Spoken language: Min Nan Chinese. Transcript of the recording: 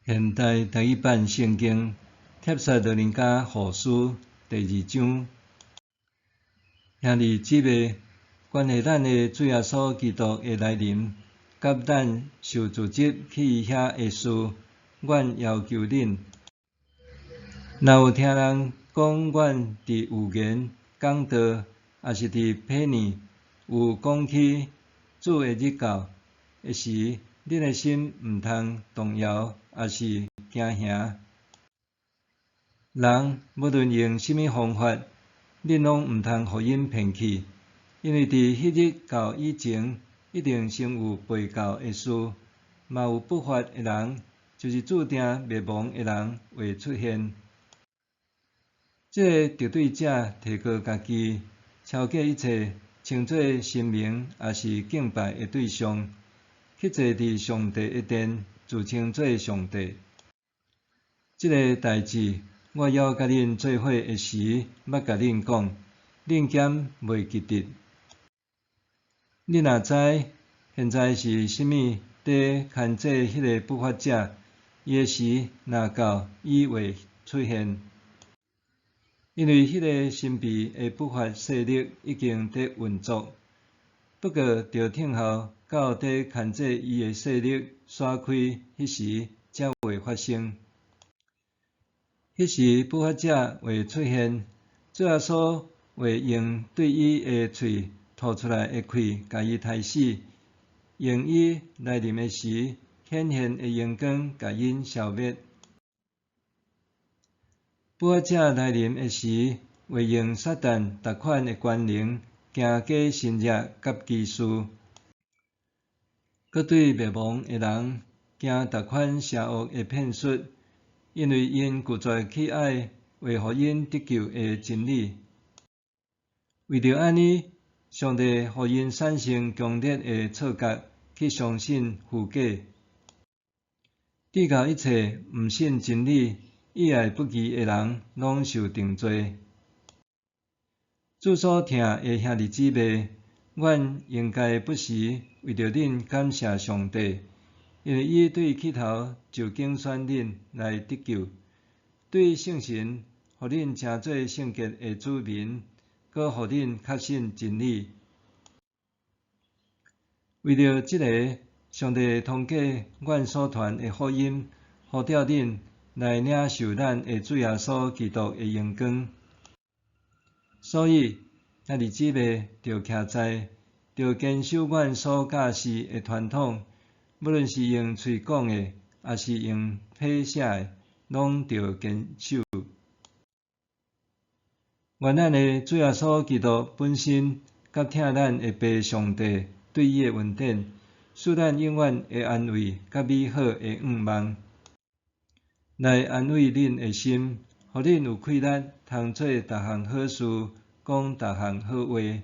現代台語版聖經帖撒羅尼迦後書第二章，兄弟姊妹，關係咱的主耶穌基督的來臨，佮咱受召集去伊遐的事，阮要求恁，若有聽人講阮佇預言、講道，抑是佇批念有講起主的日到的時，恁的心毋通動搖，抑是驚嚇。人無論用啥物方法，恁攏毋通予𪜶騙去，因為佇彼日到以前，一定先有背教的事，嘛有不法的人，就是注定滅亡的人會出現。這个敵對者提高家己，超過一切稱做神明抑是敬拜的對象，去坐佇上帝的殿，自稱做上帝。這个代誌，我猶佮恁做伙的時，捌共恁講，恁兼袂記得。恁若知現在是啥物佇牽制彼个不法者，伊的時若到，伊會出現。因為彼个神秘的不法勢力已經佇運作，不過著等候到佇牽制伊的勢力徙開彼時，才會發生。彼時不法者會出現，主耶穌會用對伊的喙吐出來的氣，共伊刣死，用伊來臨的時顯現的榮光，共𪜶消滅。不法者來臨的時，會用撒旦逐款的權能，行假神蹟佮奇事，閣對滅亡的人行逐款邪惡的騙術，因為𪜶拒絕去愛會予𪜶得救的真理。為著按呢，上帝予𪜶產生強烈的錯覺，去相信虛假，直到一切毋信真理、以愛不義的人，攏受定罪。主所疼的兄弟姊妹，阮應該不時為著恁感謝上帝，因為伊對起頭就揀選恁來得救，對聖神予恁成做聖潔的子民，閣予恁確信真理。為著這个，上帝通過阮所傳的福音，呼召恁來領受咱的主耶穌基督的榮光。所以，兄弟姊妹，著徛在，著堅守阮所教示的傳統，無論是用喙講的，抑是用批寫的，攏著堅守。願咱的主耶穌基督本身，佮疼咱的父上帝對伊的恩典，賜咱永遠的安慰佮美好的向望，來安慰恁的心，予恁有氣力通做逐項好事，講逐項好話。